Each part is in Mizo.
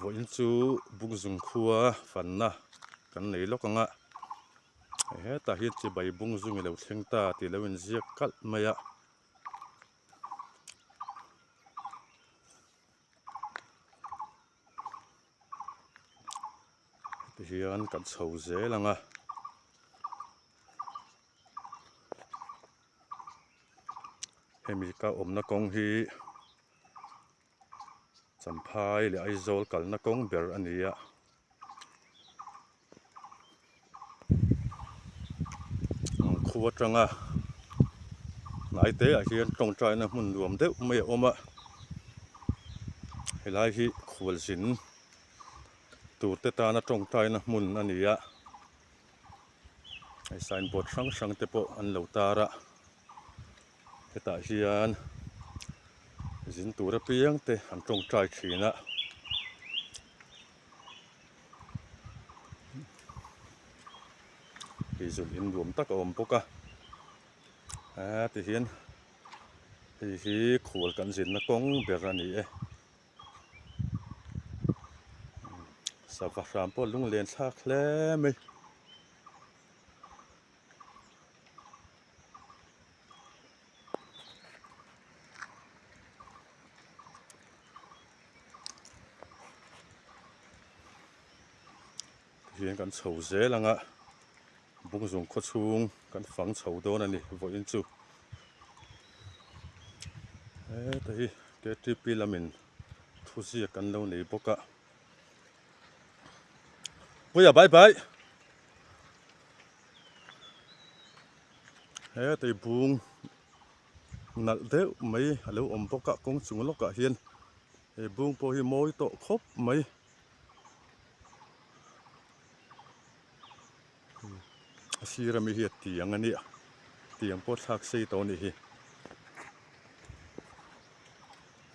Vawiin chu Bungzung khua fanna kan nei lawk ang a, hetah hian chibai Bungzung i lo thleng ta tih lo inziak kalh mai a. Tihian kan chho zel ang a. Hemi ka awmna kawng hi Champhai leh Aizawl kalna kawng ber a ni a. Ang khu atanga hnai te ah hian tawngtaina hmun nuam deuh mai a awm a helai hi khualzin tur te tana tawngtaina hmun a ni a hei sign board hrang hrang te pawh an lo tar a hetah hian zin tur apiang te an tawngtai thin a. Eizawlh in nuam tak a awm bawk a aa ti hian hei hi khual kan zinna kawng ber a ni e sava hram pawh lunglen thlak hle mai. Tihian kan chho zel ang a Bungzung khaw chhung kan fang chho dawn a ni vawiin chu heta hi K T P lamin thuziak an lo nei bawk a Puia bye bye. He tei bung nalh deuh mai a lo awm bawk a kawng chung lawkah hian he bung pawh hi mawi tawh khawp mai. A sir ami hi a tiang a nia tiang pawh thlak sei tawh a nih hi.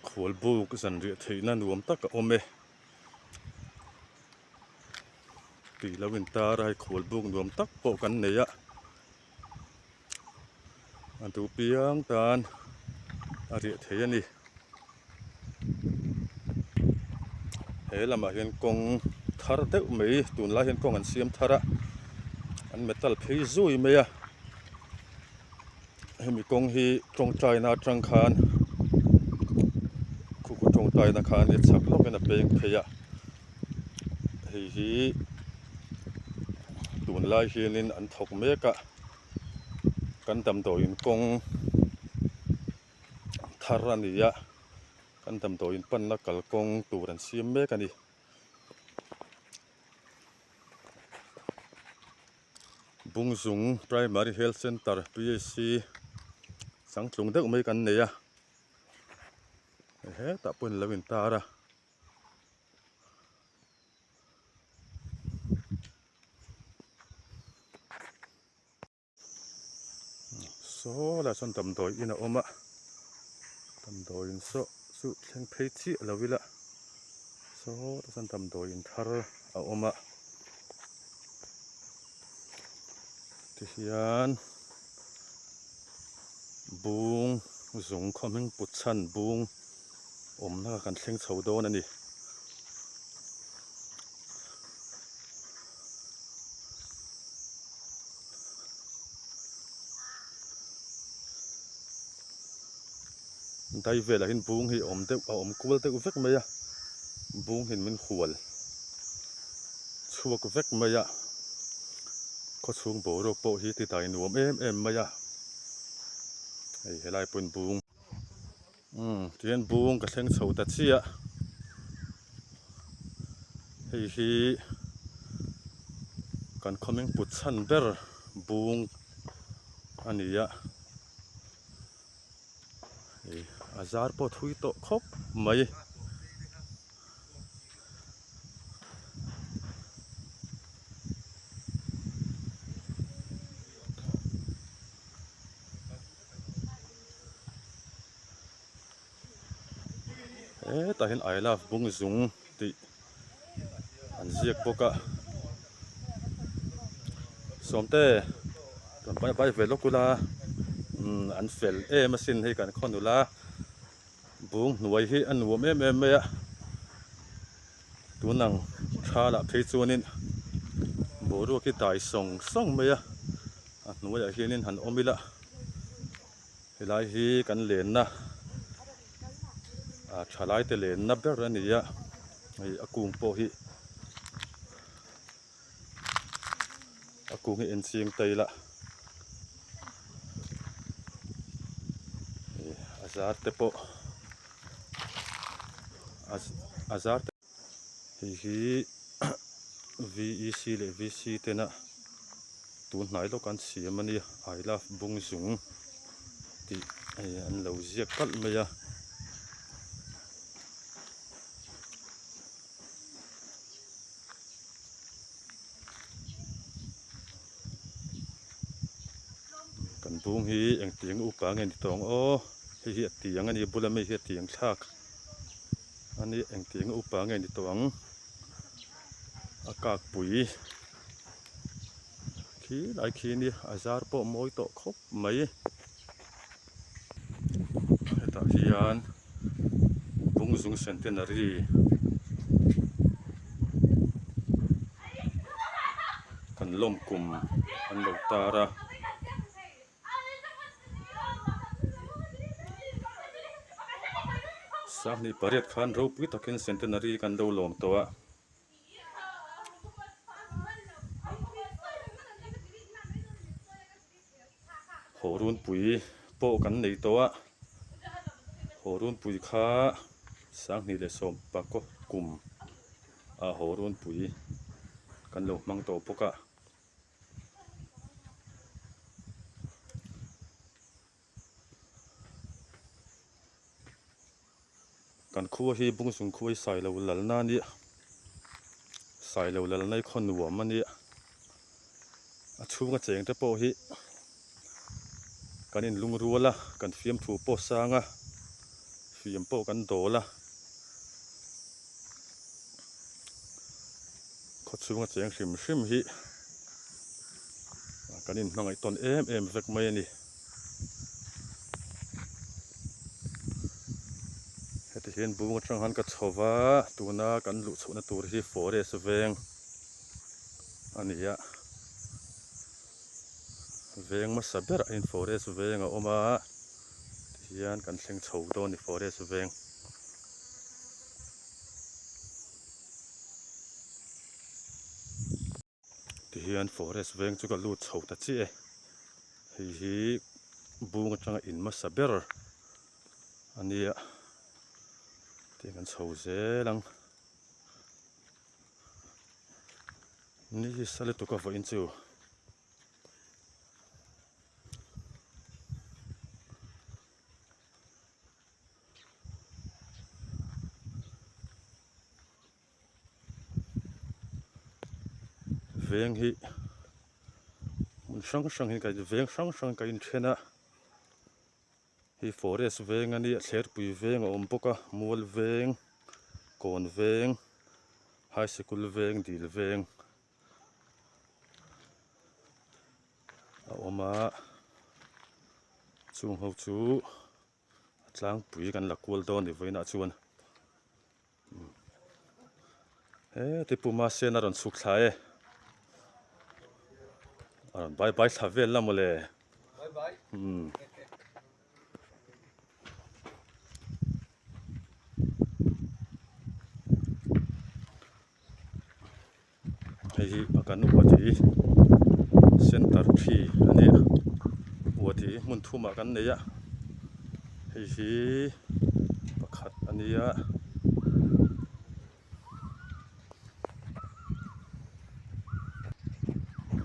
Khual buk zanriah theihna nuam tak a awm e. Tih lo intar a hei khual buk nuam tak pawh kan nei a a duh piang tan a riah thei a ni he lamah hian kawng thar deuh mai tunlai hian kawng an siam thar a an metal phei zui mai a hemi kawng hi tawngtaina atang khan khu khu tawngtaina khan i chhak lawkin a peng phei a. Hei hi tunlai hianin an thawk mek a kan damdawiin kawng thar a ni a kan damdawiin panna kalkawng tur an siam mek a ni. Bungzung Primary Health Centre P H C changtlung deuh mai kan nei a hetah pawhin lo intar a. Saw lai sawn damdawi in a awm a damdawi in saw chu thleng phei chiah lo ila saw tah sawn damdawi in thar a awm a tihian bung zung khaw hming put chhan bung. Awmna kan thleng chho dawn a ni. Dai velah hian bung hi a awm deuh a awm kual deuh vek mai a, bung hian min hual chhuak vek mai a, khawchhung boruak pawh hi ti dai nuam em em mai a, hei helai pawhin bung. Umm tihian bung ka thleng chho ta chiah hei hi kan khawming put chhan ber bung a ni a hei a zar pawh thui tawh khawp mai. Hetah hian I love Bungzung tih an ziak bawk a Sawmte rawn pai pai ve lawk ula umm. An fel em asin hei kan khaw nula bung hnuai hi a nuam em em mai a, tun ang tha lah phei chuanin boruak hi dai sawng sawng mai a, a hnuaiah hianin han awm ila helai hi kan lenna ah thalai te lenna ber a ni a, hei a kung pawh hi a kung hi en chiang ta ila a zar te pawh a zar te hei hi V E C leh V C tena tun hnai lawk an siam a nia I love Bungzung tih hei an lo ziak kalh mai a. Kan bung hi engtiang upa nge ni tawng aw hei hi a tiang a ni a bula mi hi a tiang thlak a ni engtiang upa nge ni tawh ang a kak pui khi lai khi ni a zar pawh mawi tawh khawp mai hetah hian bungzung centenary kan lawm kum an lo tar a. Sanghnih pariat khan ropui takin centenary kan lo lawm tawh a. Haw runpui pawh kan nei tawh a, haw runpui kha sanghnih leh sawm pakaw kum ah haw runpui kan lo hmang tawh bawk a. Kan khua hi Bungzung khua hi Sailo lalna a nia, Sailo lalna hi khaw nuam a nia, a chhunga cheng te pawh hi kan inlung rual a, kan fiamthu pawh sang a, fiam pawh kan dawl a, khaw chhunga cheng hrim hrim hi kan inhmangaih tawn em em vek mai a ni. Heti hian bung atang han ka chho va, tuna kan luh chhohna tur hi forest veng a ni a, veng hmasa berah hian forest veng a awm a, tihian kan thleng chho dawn a ni forest veng. Tihian forest veng chu ka lut chho ta chiah e. Hei hi bung atanga in hmasa ber a nia tiang kan chho zel ang. Ni hi sa lutuk a vawiin chu. Veng hi hmun hrang hrang hi ka veng hrang hrang ka inthen a hei forest veng a nia thlerpui veng a awm bawk a mual veng kawn veng high sikul veng dil veng a awm a chung ho chu a tlangpui kan la kual dawn a ni vawiinah chuan. He ti puma sen a rawn chhuk thla e a rawn bai bai thla vel la mawle umm hei hi a kan uati center tree a ni a uati hi hmun thumah kan nei a hei hi pakhat a nia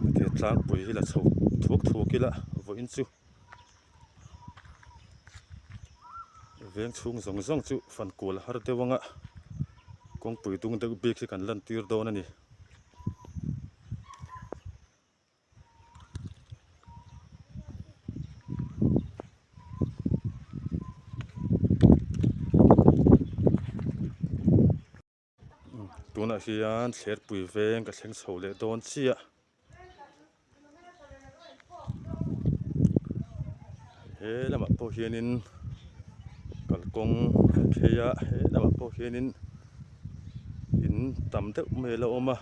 heti tlangpui hi la chho thuak thuak ila vawiin chu veng chhung zawng zawng chu fan kual har deuh anga kawngpui dung deuh bik hi kan lan tir dawn a ni. Tunah hian thlerpui veng ka thleng chho leh dawn chiah. He lamah pawh hianin kalkawng a phei a he lamah pawh hianin in tam deuh mai a la awm a.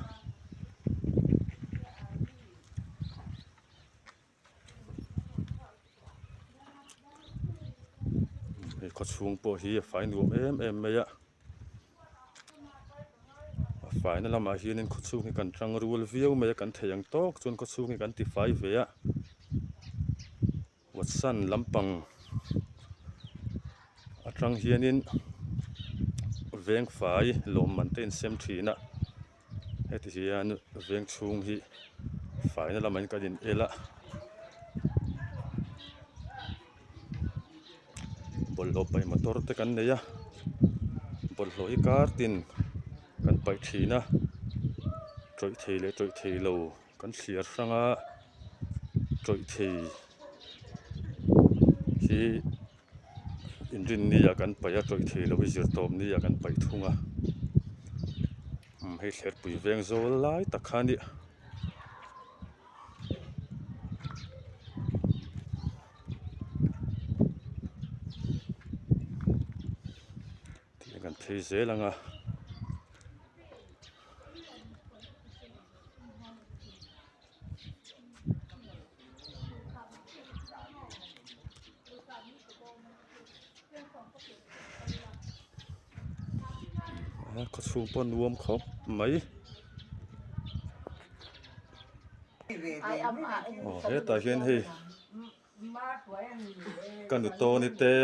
Hei khawchhung pawh hi a fai nuam em em mai a a faina lamah hianin khawchhung hi kan tang rual viau mai a kan thei ang tawk chuan khawchhung hi kan ti fai ve a Watson lampang atang hianin veng fai lawmman te a insem thin a. Heti hian veng chhung hi faina lamah hian kan in el a bawlhhlawh paih motor te kan nei a bawlhhlawh hi kar tin kan paih thin a tawih thei leh tawih thei lo kan thliar hrang a tawih thei hi. Inrinni ah kan paih a tawih thei lo i zirtawpni ah kan paih thung a umm hei thlerpui veng zawl lai tak kha a nia. Tihian kan phei zel ang a. A khawchhung pawh nuam khawp mai aw hetah hian hei ka nu tawni te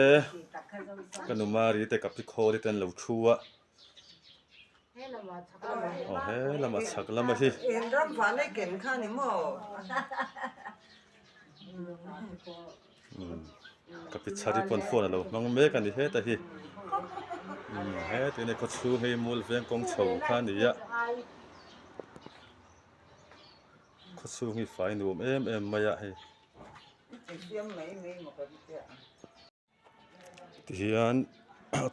ka nu mari te ka pi khawli te an lo thu a. Aw he lamah chhak lama hi. In ram van ei ken kha ni maw? Ka pi chhari pawn phone a lo hmang mek a ni heta hi. Heti ni khawchhung hei mual veng kawng chho kha a ni a. Khawchhung hi fai nuam em em mai a hei. Tihian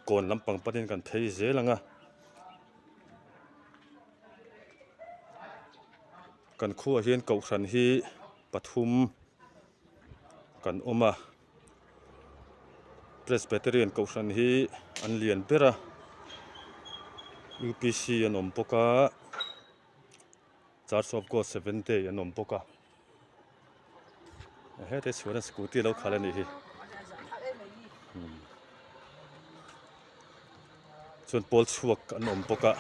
kawn lampang panin kan phei zel ang a kan khuaah hian kohhran hi pathum kan awm a Presbyterian kohhran hi an lian ber a U P C an awm bawk a Church of God Seventh Day an awm bawk a. Hete chhuan a scooty lo khalh a nih hi chuan pawl chhuak an awm bawk a.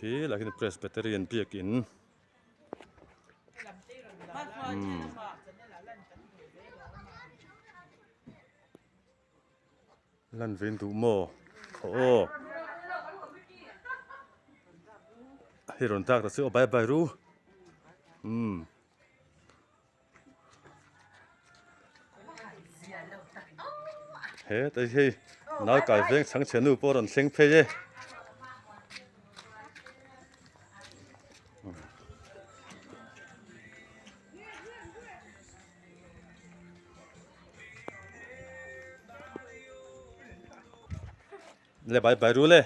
Khi lah khian Presbyterian biakin. Lan vein duh maw? Khaw aw. Hei rawn dak ta chu aw bye bye ru. Umm. He tai hei nau kai veng chhang chhe nu pawh rawn thleng phei e. Le bai bai ru le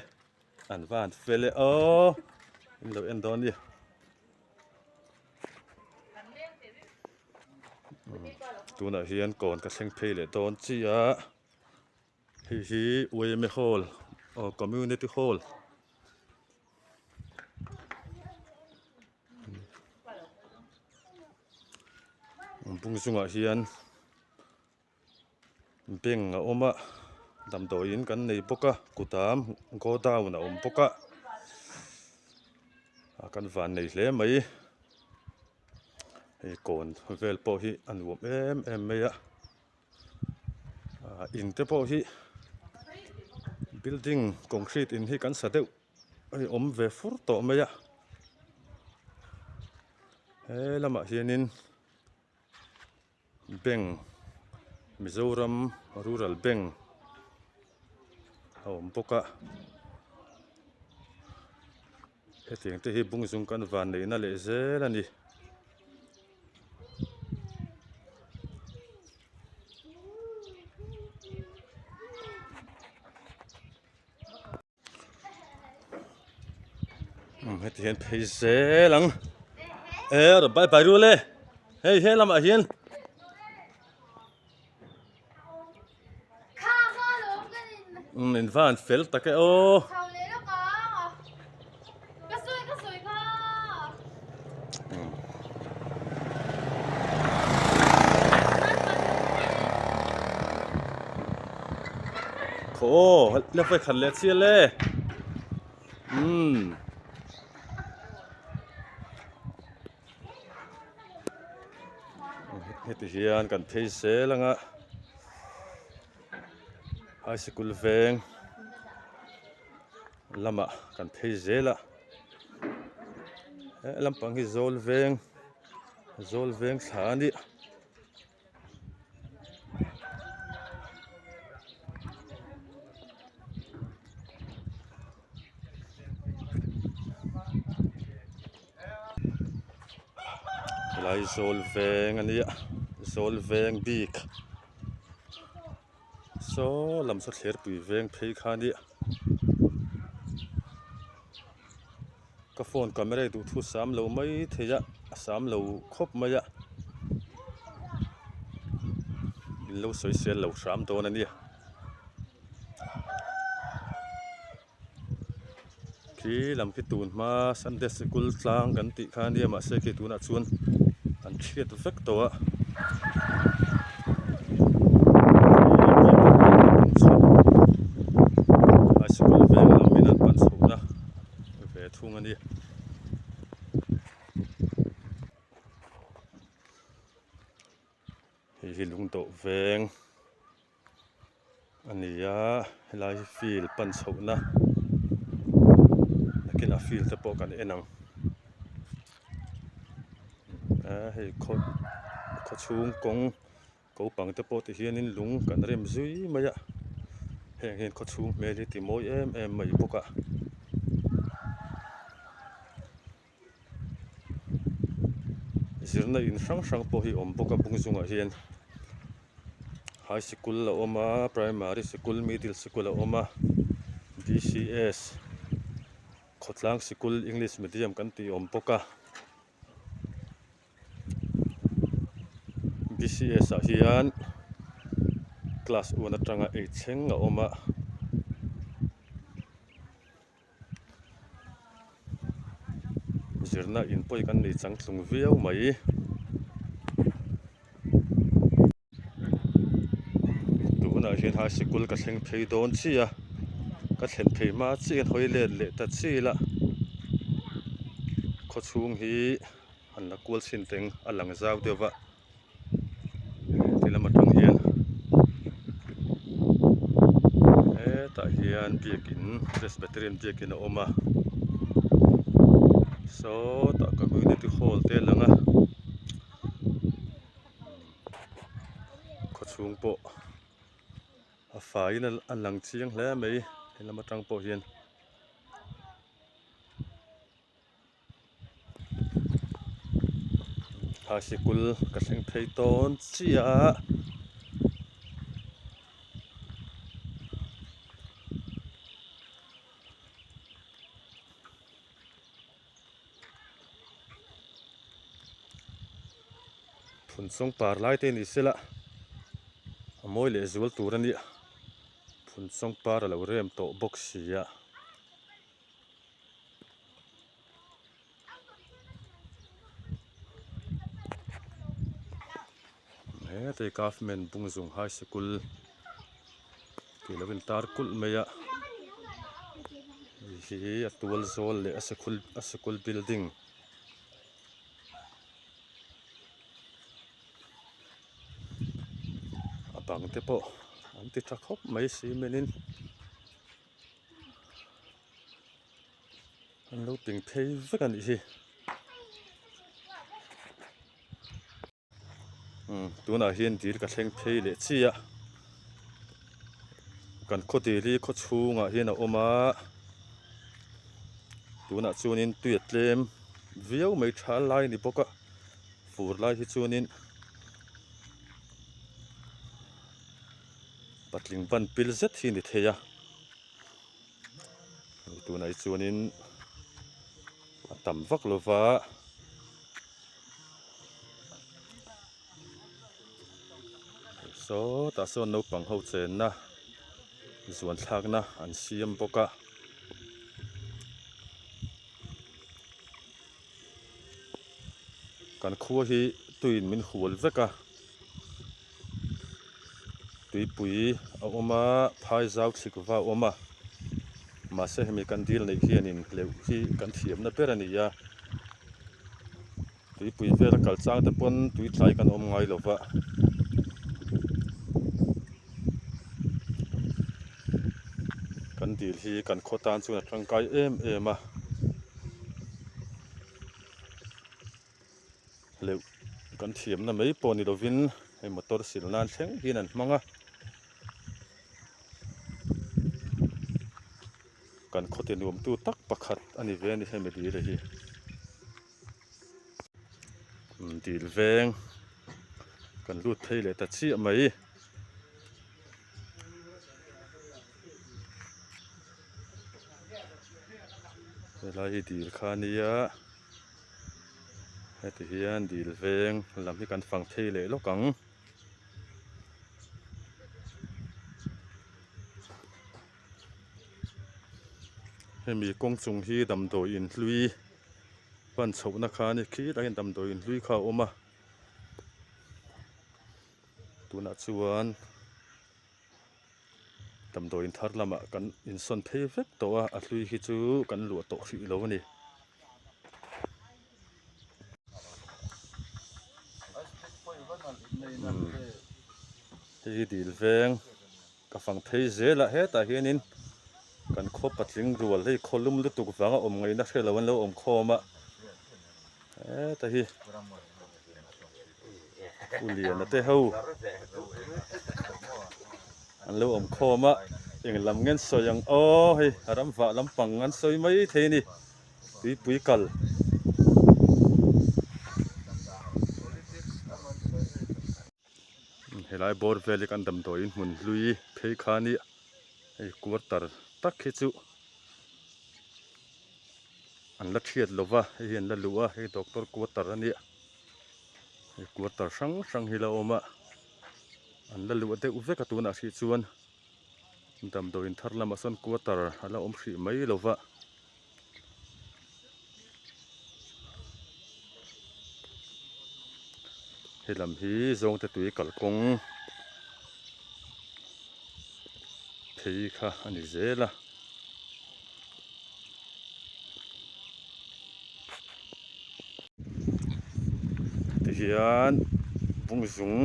an van fel e aw in lo en dawn nia tunah hian kawn ka thleng phei leh dawn chiah hei hi yma hall aw community hall. Bung zungah hian bank a awm a damdawiin kan nei bawk a kutam godown a awm bawk a ah kan van nei hle mai hei kawn vel pawh hi a nuam em em mai a ah in te pawh hi building concrete in hi kan sa deuh. Hei awm ve fur tawh mai a he lamah hianin bank Mizoram rural bank a awm bawk a hetiang te hi bung zung kan van neihna leh zel a ni. Umm heti hian phei zel ang e rawn bye bye rual e hei he lamah hian. Umm in va han fel tak e aw. Khaw aw la vawi khat leh chial e umm. Heti hian kan phei zel ang a high sikul veng lamah kan phei zel a he lampang hi zawl veng zawl veng thla a nih. Helai zawl veng a nia zawl veng bik saw lam saw thlerpui veng phei kha a nia ka phone camera hi duhthu sam lo mai thei a a sam lo khawp mai a in lo sawisel lo hram dawn a nia. Khi lam khi tun hma Sunday sikul tlang kan tih kha ania mahse khi tunah chuan an chhiat vek tawh a high sikul veng lam in an pan chhohna ve thung a ni. Hei hi lungdawh veng. A ni a helai hi field pan chhohna nakinah field te pawh kan en ang a hei khaw khaw chhung kawng ko pang te pawh ti hianin lung kan rem zui mai a heng hian khaw chhung hmel hi ti mawi em em mai bawk a. Zirna in hrang hrang pawh hi a awm bawk a bung zungah hian high sikul a awm a primary sikul middle sikul a awm a D_C_S khawtlang sikul english medium kan tih a awm bawk a D_C_S ah hian class one atanga eight thleng a awm a. Zirna in pawi kan nei chang tlung viau mai. Tunah hian high sikul ka thleng phei dawn chiah a, ka thlen phei hma chiah hian hawi let leh ta chil a, khawchhung hi an la kual chhin teng a lang zau deuh va. Ti lam atang hian hetah hian biakin presbyterian biakin a awm a sawtah community hall te a lang a khawchhung pawh a faiin a lang chiang hle mai helam atang pawh hian. High sikul ka thleng phei tawn chiah a. Phunchawng par lai te ni sela a mawi leh zual tur a nia phunchawng par a lo rem tawh bawk si a. Hetei government Bungzung high sikul tih lo in tar kulh mai a hei hi a tual zawl leh a sikul a sikul building a bang te pawh an ti tha khawp mai cement in. An lo ping phei vek a nih hi umm tunah hian dil ka thleng phei leh chiah a kan khaw dil hi khaw chhungah hian a awm a tunah chuanin tui a tlem viau mai tha lai a ni bawk a fur lai hi chuanin patling ban pil zet hi a ni thei a. Tunah hi chuanin tam vak lo va. Sawtah sawn naupang ho chenna zuan thlakna an siam bawk a. Kan khua hi tuiin min hual vek a, tuipui a awm a, phai zau thlik va a awm a, mahse hemi kan dil neih hianin hleuh hi kan thiamna ber a ni a, tuipui vela kal chang te pawn tui tlai kan awm ngai lo va. Kan dil hi kan khaw tan chuan a tangkai em em a, leuh kan thiamna mai pawh ni lovin hei motor sil nan thleng hian an hmang a, kan khaw ti nuamtu tak pakhat a ni ve a ni hemi dil hi. Dil veng kan lut phei leh ta chiah mai. Helai hi dil kha a nia heti hian dil veng lam hi kan fang phei leh lawk ang. Hemi kawng chung hi damdawi inhlui pan chhohna kha a ni khilaiah hian damdawi inhlui kha a awm a tunah chuan damdawi in thar lamah kan insawn phei vek tawh a a hlui hi chu kan luah tawh hrih lo a ni. Hei hi dil veng ka fang phei zel a hetah hianin kan khaw patling rual hei khaw lum lutuk vanga awm ngaihna hre lo an lo awm khawm a heta hi u liana te ho an lo awm khawm a eng lam nge an sawi ang aw hei ram vah lampang an sawi mai thei a ni. Tuipui kal. Helai bawr vel hi kan damdawiin hmun hlui phei kha a ni hei quarter tak hi chu an la thiat lo va hei hi an la luh a hei doctor quarter a nia hei quarter hrang hrang hi la awm a an la luh deuh vek a tunah hrih chuan damdawiin thar lamah sawn quarter a la awm hrih mai lo va. He lam hi zawngte tui kalkawng phei kha a ni zel a. Tihian bungzung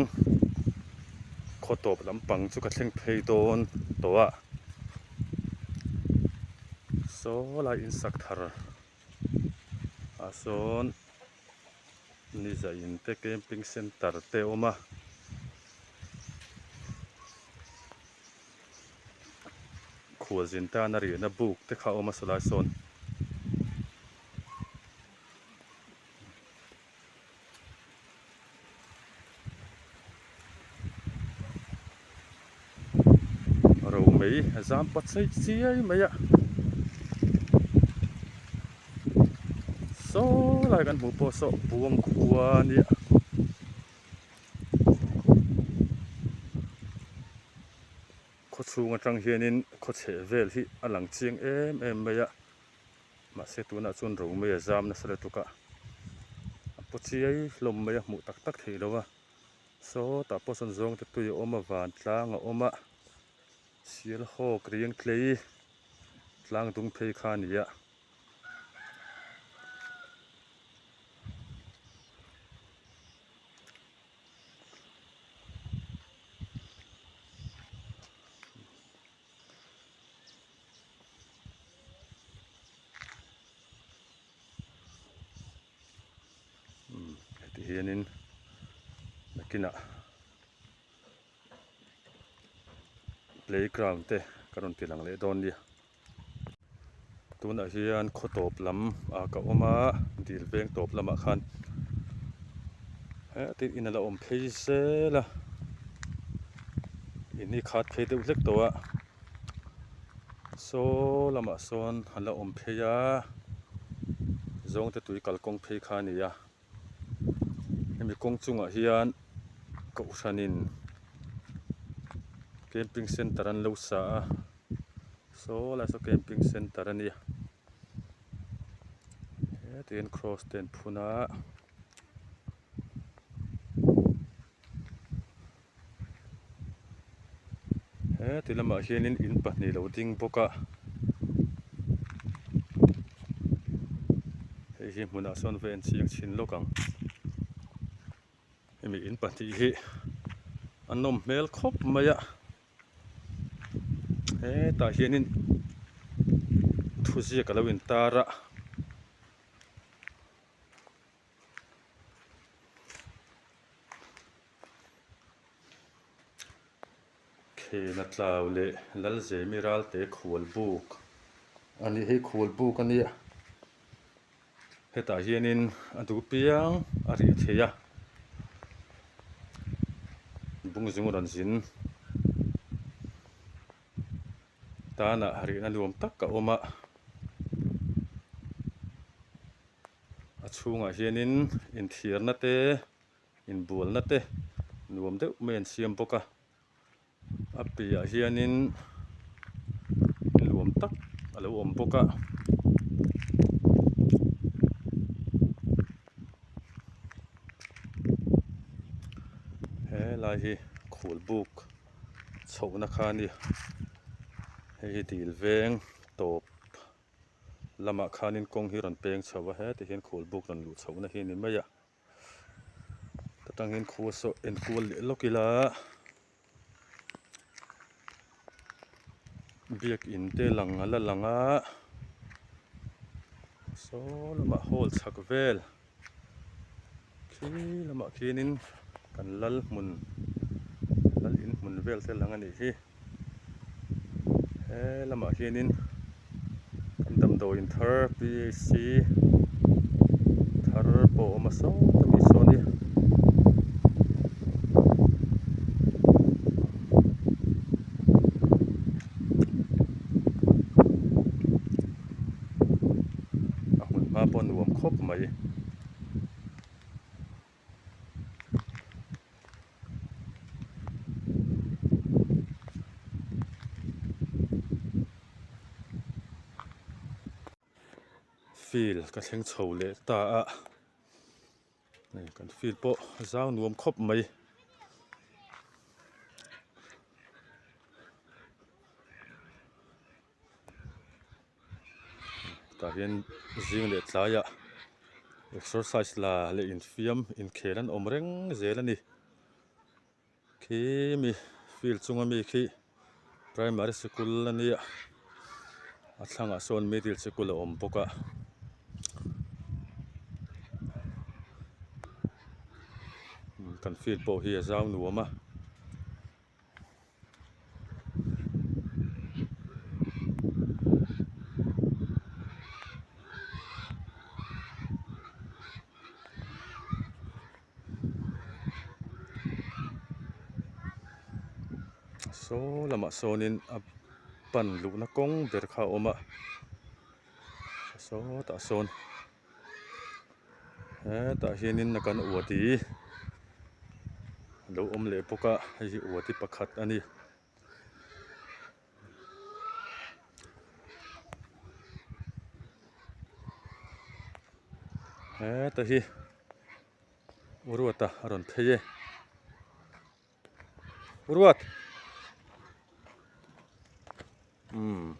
khaw tawp lampang chu ka thleng phei dawn tawh a. Saw lai in sak thar ah sawn niza in te camping center te a awm a. Khualzin tana riahna buk te kha a awm a sawlai sawn. Ro mai a zam pa chei chiai mai a saw lai kan hmuh pawh saw buang khua a nia. Khaw chhung atang hianin khaw chheh vel hi a lang chiang em em mai a. Mahse tunah chuan ro mai a zam nasa lutuk a, a paw chiai hlawm mai a hmuh tak tak theih lo a, sawtah pawh sawn zawng te tui a awm a, vantlang a awm a, sialhawk riang tlei tlang dung phei kha a ni a. Heti hianin nakinah playground te ka rawn ti lang leh dawn nia. Tunah hian khaw tawp lam ah ka awm a dil veng tawp lamah khan hetin in a la awm phei zel a in hi khat phei deuh hlek tawh a saw lamah sawn a la awm phei a. Zawngte tui kalkawng phei kha a ni a, hemi kawng chungah hian kohhranin camping center an lo sa a, saw lai saw camping center a nia heti hian cross te an phun a. Heti lamah hianin in pahnih lo ding bawk a hei hi hmunah sawn va en chiang chhin lawk ang hemi in pahnih hi a nawm hmel khawp mai a hetah hianin thuziak a lo intar a. Khena tlau leh Lalzemi Ralte khual buk a nih hei khual buk a nia hetah hianin a duh piang a rih thei a bungzung rawn zin tanah rihna nuam tak a awm a. A chhungah hianin inthiarna te inbualna te nuam deuh mai an siam bawk a a piahah hianin nuam tak a lo awm bawk a. Helai hi khualbuk chhohna kha a ni hei hi dil veng tawp. Lamah khanin kawng hi rawn peng chho a heti hian khul buk rawn luh chhohna hi a ni mai a ta tangin khua saw enkual leh lawk ila biakin te lang a la lang a saw lamah hall chhak vel khi lamah khianin kan lal hmun lal in hmun vel te lang a nih hi. He lamah hianin kan damdawiin thar P_H_C thar pawh a awm a sawt a mi sawn hi. A hmun hma pawh a nuam khawp mai. Field ka thleng chho leh ta a hei kan field pawh a zau nuam khawp mai. Tah hian zing leh tlaiah exercise la leh infiam inkhel an awm reng zel a ni khi mi field chunga mi khi primary sikul a nia a thlangah sawn middle sikul a awm bawk a. Kan field pawh hi a zau nuam a. Saw lamah sawnin a pan luhna kawng ber kha a awm a sawtah sawn hetah hianin a kan uati a lo awm leh bawk a hei hi uati pakhat a ni. Heta hi Uruata a rawn phei e. Uruat! Umm.